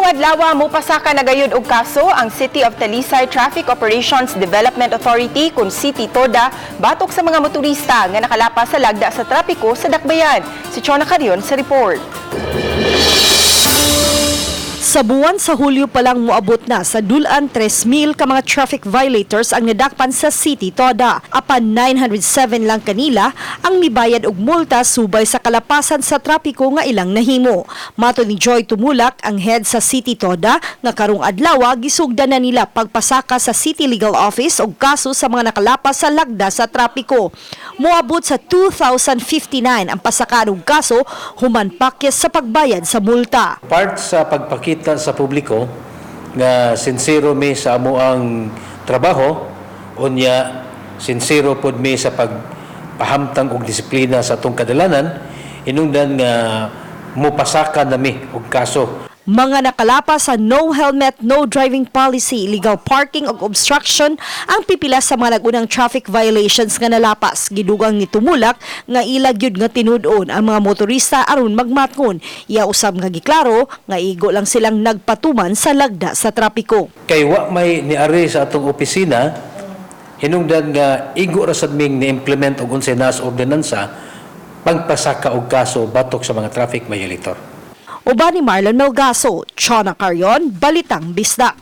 Adlaw mopasaka na gayud og kaso ang City of Talisay Traffic Operations Development Authority kun City TODA batok sa mga motorista nga nakalapas sa lagda sa trapiko sa Dakbayan. Si Chona Carion sa report. Sa buwan sa Hulyo pa lang, moabot na sa dulan 3,000 ka mga traffic violators ang nadakpan sa City Toda. Apan 907 lang kanila ang mibayad og multa subay sa kalapasan sa trapiko nga ilang nahimo. Matod ni Joy Tumulak, ang head sa City Toda, nga karong adlaw gisugdan na nila pagpasaka sa City Legal Office og kaso sa mga nakalapas sa lagda sa trapiko. Moabot sa 2,059 ang pasakaan og kaso human pakyas sa pagbayad sa multa. Part sa pagpakita sa publiko nga sincero mi sa amoang trabaho, unya sincero pod mi sa pagpahamtang og disiplina sa atong kadalanan, hinungdan nga mopasaka na mi og kaso. Mga nakalapas sa no helmet, no driving policy, illegal parking ug obstruction ang pipila sa mga nagunang traffic violations nga nalapas. Gidugang ni Tumulak nga ila gyud nga tinud-on ang mga motorista aron magmatngon. Iya usab nga giklaro nga igo lang silang nagpatuman sa lagda sa trapiko. Kay wa may niari sa atong opisina, hinungdan nga igo ra sad ming ni-implement og unsay naa sa ordinansa pagpasaka og kaso batok sa mga traffic violator. Uban ni Marlon Melgaso, Chona Carion, Balitang Bisdak.